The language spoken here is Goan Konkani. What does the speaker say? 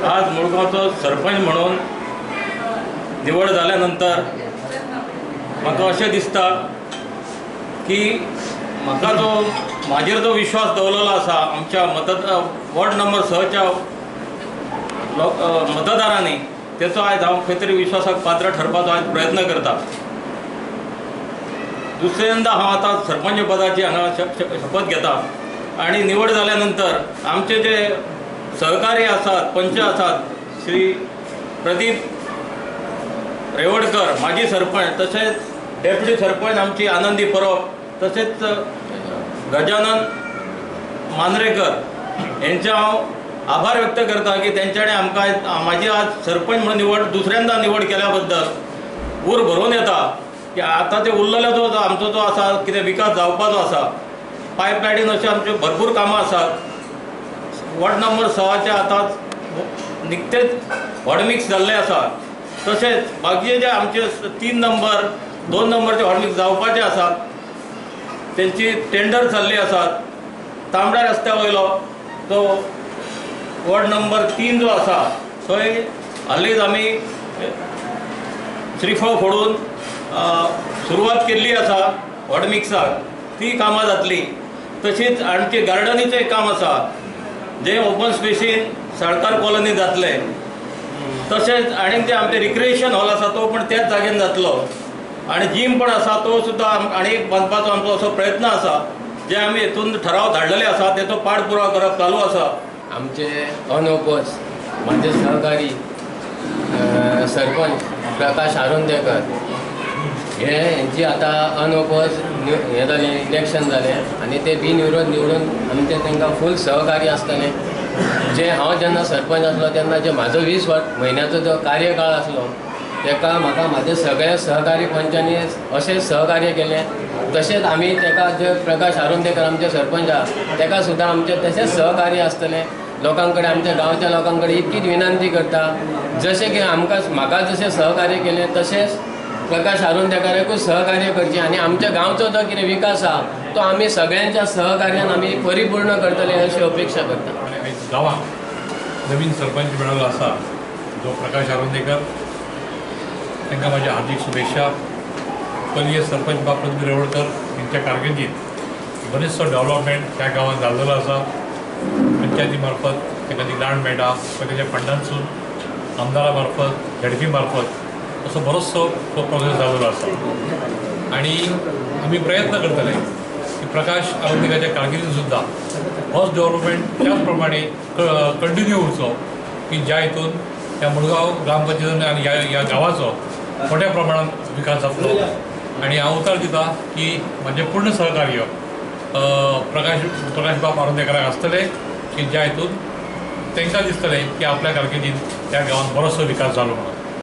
आज मुळगांवचो सरपंच म्हणून निवड जाल्या नंतर म्हाका अशें दिसता की म्हाका जो म्हाजेर जो विश्वास दवरलेलो आसा आमच्या मतदार वॉर्ड नंबर 6च्या मतदारांनी तेचो आयज हांव खंय तरी विश्वासाक पात्र ठरपाचो आयज प्रयत्न करता। दुसऱ्यांदा हांव आतां सरपंच पदाची हांगा शपथ घेता आनी निवड जाल्या नंतर आमचे जे सहकारी आसात, पंच आसात, श्री प्रदीप रेवडकर माजी सरपंच, तशेंच डेप्युटी सरपंच आमची आनंदी परब, तशेंच गजानन मांद्रेकर हेंचे हांव आभार व्यक्त करता की तेंच्यांनी आमकां म्हाजी आज सरपंच म्हणून निवड दुसऱ्यांदा निवड केल्या बद्दल उर भरून येता की आतां ते उरलेलो जो आमचो जो आसा कितें विकास जावपाचो आसा, पायपलायनीन अशें आमच्यो भरपूर कामां आसात। वॉर्ड नंबर 6चे आतां निकतेच हॉटमिक्स जाल्लें आसा, तशेंच बाकीचे जे आमचे 3 नंबर 2 नंबरचे हॉटमिक्स जावपाचे आसात, तेंची टेंडर जाल्ली आसात। तांबड्या रस्त्या वयलो तो वॉर्ड नंबर 3 जो आसा थंय हालींच आमी श्रीफळ फोडून सुरवात केल्ली आसा हॉटमिक्साक, ती कामां जातली। तशीच आणखी गार्डनीचें एक काम आसा जें ओपन स्पेसीन साळकार कॉलनी जातलें, तशेंच आनीक जें आमचें रिक्रिएशन हॉल आसा तो पण त्याच जाग्यान जातलो आनी जीम पण आसा तो सुद्दां आनी एक बांदपाचो आमचो असो प्रयत्न आसा, जे आमी हेतून ठराव धाडलेले आसा तेचो पाठपुरावा करप चालू आसा। आमचे अनओपोज माझे सहकारी सरपंच प्रकाश आरोंदेकर हे हेंची आतां अनओपोज हें जालें, इलेक्शन जालें आनी ते बिनविरोध निवडून आमचे तांकां फूल सहकार्य आसतलें। जे हांव जेन्ना सरपंच आसलो तेन्ना जे म्हाजो 20 म्हयन्याचो जो कार्यकाळ आसलो तेका म्हाका म्हाजे सगळे सहकारी पंचांनी अशें सहकार्य केलें। तशेंच आमी तेका जे प्रकाश आरोंदेकर आमचे सरपंच आहा तेका सुद्दां आमचें तशेंच सहकार्य आसतलें। लोकां कडेन आमच्या गांवच्या लोकां कडेन इतकीच विनंती करता, जशें की आमकां म्हाका जशें सहकार्य केलें तशेंच प्रकाश आरोंदेकराकूय सहकार्य करचें आनी आमच्या गांवचो जो कितें विकास आहा तो आमी सगळ्यांच्या सहकार्यान आमी परिपूर्ण करतले अशी अपेक्षा करता। गांवाक नवीन सरपंच मेळिल्लो आसा जो प्रकाश आरोंदेकर, तांकां म्हाज्या हार्दीक शुभेच्छा। पयलीं सरपंच बाब प्रदीप रेवडकर हेंच्या कारकिर्दीत बरेचसो डेवलपमेंट ह्या गांवांत जाल्लो आसा। पंचायती मार्फत तांकां ती ग्रांट मेळटा, तांच्या फंडांतसून आमदारा मार्फत झेडपी मार्फत असो बरोचसो तो प्रोग्रेस जाल्लो आसा आनी आमी प्रयत्न करतले की प्रकाश आरोंदेकराच्या कारकिर्दीन सुद्दां होच डेवलपमेंट त्याच प्रमाणे कंटिन्यू उरचो की ज्या हितून ह्या मुळगांव ग्रामपंचायतीन आनी ह्या गांवाचो मोठ्या प्रमाणात विकास जातलो। आनी हांव उतर दिता की म्हाजें पूर्ण सहकार्य प्रकाश बाब आरोंदेकराक आसतलें की ज्या हितून तांकां दिसतलें की आपल्या कारकिर्दीन ह्या गांवांत बरोचसो विकास जालो म्हणून।